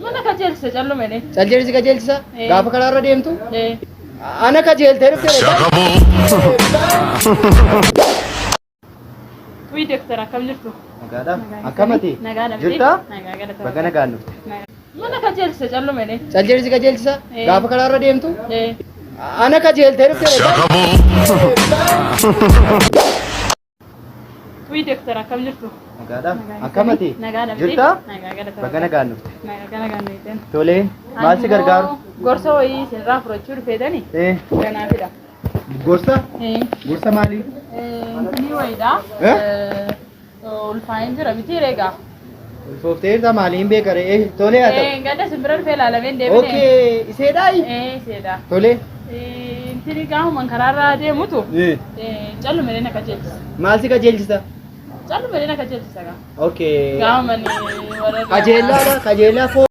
Mana kajeelchisa calluma jedhee. Cal jedhii si qajeelchisa? Eh. Gaafa karaarra deemtu? Eh. Ana kajeeltee dhufte. Wii doktor akkam jirtu? Nagaadha. Akkamati? Nagaa dhabdee. Jirtaa? Nagaa galata. Baga nagaan dhufte. Mana kajeelchisa calluma jedhee. Cal jedhii si qajeelchisa? Eh. Gaafa karaarra deemtu? Eh. Ana kajeeltee dhufte. Wii doktor akkam jirtu? Nagaadha. Akkamati? Nagaa dhabdee. Jirtaa? Nagaa galata. Baga nagaan dhufte. Nagaa nagaan dhufte. Tolee, maal si gargaaru? Gorsa wayii isinirraa fudhachuu dhufeetani. Eh, Kanaafidha. gorsa? Eh. Gorsa maalii? Intinii wayiidha. Eh? Ulfaa'in jira miti reegaa. Ulfoofteerta maaliin beekare? Eh, tolee haa ta'u. Ganda simbira dhufee ilaalamee hin deebine. Okay, iseedhaayi? Eh, iseedha. Tolee. Intini gaafuman karaarra deemutu Eh, calluma jedhee na qajeelchisa. maal si qajeelchisa? Calluma jedhee na qajeelchisa gaa. Okay. Gaafuman warra. Qajeellaadha, qajeellaa foo.